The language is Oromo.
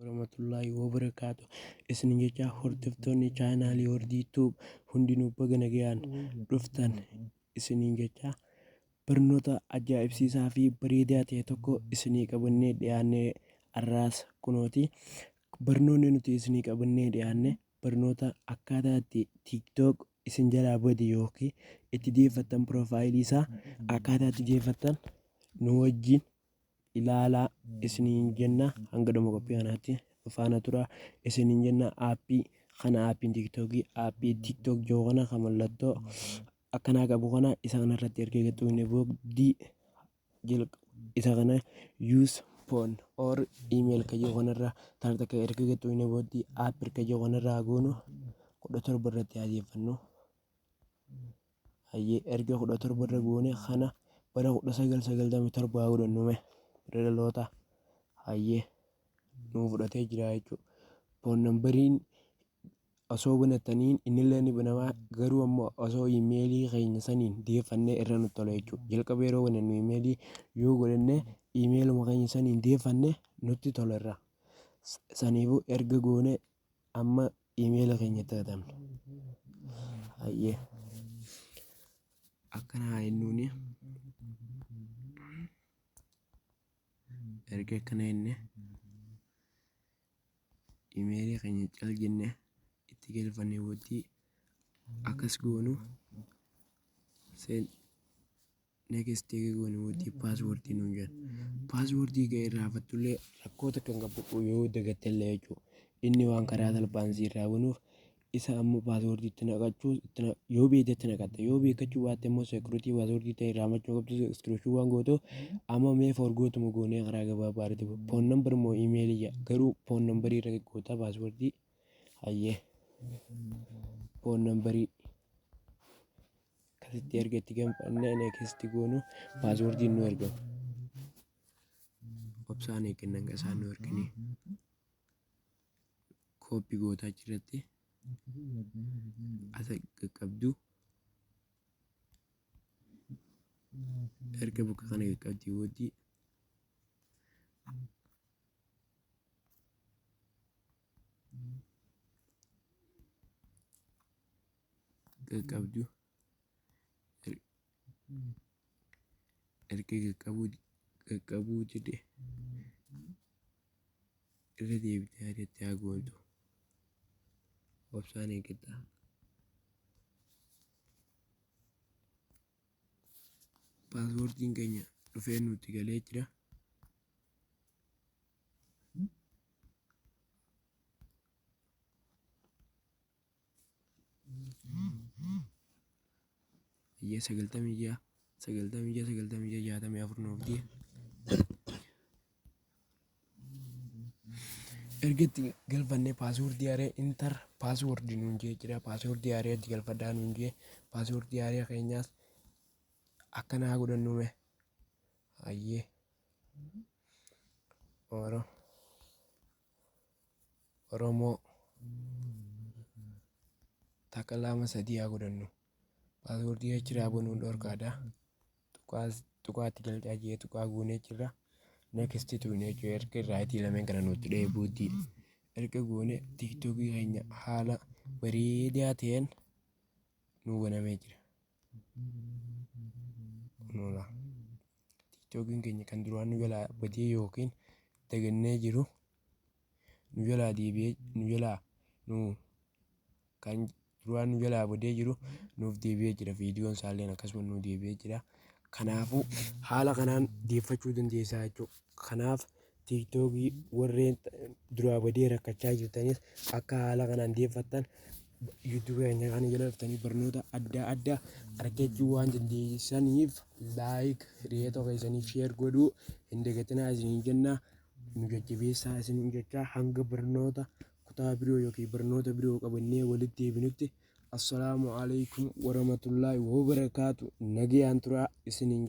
Warahmatullaahi wabarakaatu. Isin jecha hordoftoonni chaanaalii Hordii Tube hundinuu baga nagayaan dhuftan isiniin jecha, barnoota ajaa'ibsiisaa fi bareedaa ta'e tokko isinii qabannee dhiyaannee har'aas kunooti. Barnoonni nuti isinii qabannee dhiyaanne barnoota akkaataa itti TikTok isin jalaa bade yookiin itti deeffattan, piroofaayilii isaa akkaataa itti deeffattan nu wajjin ilaalaa isiniin jenna. Hanga dhuma qophii kanaatti faana tura isiniin jenna. Aappii kana, aappiin TikTokii, aappii TikTok jiru kana kan mallattoo akkanaa qabu kana, isa kana irratti erga gaxuune booddee isa kana "use phone or email" ka jiru kanarra tarta erga gaxuune booddee aappii ka jiru kanarraa goonu 17 irratti adeeffannu. Hayyee, erga 17 irra goone kana bara 1997 haa godhannu mee, bara dhaloota. Hayyee, nuu fudhatee jira jechuudha. Phone numberiin osoo banattaniin innillee ni banamaa, garuu ammoo osoo iimeelii keenya saniin deeffannee irra nutti tola jechuudha. Jalqaba yeroo banannu iimeelii yoo godhanne, iimeeluma keenya saniin deeffanne nutti tola irra. Saniifuu erga goone amma iimeela keenya itti katabna. Hayyee, akkana haa jennuuni. Erga akkana jenne iimeelii keenya cal jenne itti galfanne booddee akkas goonu seen next eega goone booddee paaswoordii nuun jedha. Paaswoordii ga'e irraafattullee rakkoo takka hin qabu yoo dagattellee jechuudha. Inni waan karaa salphaan si irraa banuuf isa ammoo paaswoordii itti naqachuu yoo beekte itti naqatta, yoo beekkachuu baatte immoo security paaswoordii ta'e irraanfachuu qabdu screenshot waan gootu. Amma mee forgotuma goonee karaa gabaabaa irratti phone number moo iimeelii jedha, garuu phone numberii irra goota paaswoordii. Hayyee, phone numberii akkasitti erga itti galfannee next goonu paaswoordiin nu ergama. Obsaan eegganna hanga isaan nu erganii. Copy gootaa achirratti asa qaqqabdu. Erga bakka kana qaqqabdee booddee qaqqabdu, erga qaqqabuu jedhe irra deebitee adeemtee haa gootu. Obsaan eeggatta. Paaswoordiin keenya dhufee nutti galee jira. Hayyee, 96 96 96 64 nuuf diye. Erga itti galfannee paaswoordii haaree "enter password" nuun jee jira. Paaswoordii haaree itti galfadhaa nuun jee. Paaswoordii haaree keenyaas akkana haa godhannu mee. Hayyee, Oromoo takka lama sadii haa godhannu. Paaswoordii achiraa banuun dhorkaadha. Tuqaatti galchaa jee, tuqaa goonee jirra. Next tuqne jechuudha. Erga rightii lameen kana nutti dhahee booddee erga goone TikTokii keenya haala bareedaa ta'een nuu banamee jira. Kunuunaa TikTokiin keenya kan duraan nu jalaa badee yookiin dagannee jiru nu jalaa deebi'ee, nu jalaa nu kan duraan nu jalaa badee jiru nuuf deebi'ee jira. Viidiyoon isaallee akkasuma nu deebi'ee jira. Kanaafuu haala kanaan deeffachuu dandeessaa jechuudha. Kanaaf TikTokii warreen duraa badee rakkachaa jirtanis akka haala kanaan deeffattan, YouTubeii keenya kana jala dhuftanii barnoota adda addaa argachuu waan dandeessaniif, like hiriyoota keessaniif share godhuu hin dagatinaa isiniin jenna. Nu jajjabeessaa isiniin jechaa, hanga barnoota kutaa biroo yookiin barnoota biroo qabannee walitti deebinutti, assalaamu alaikum warahmatullaahi wabarakaatu, nagayaan turaa isiniin.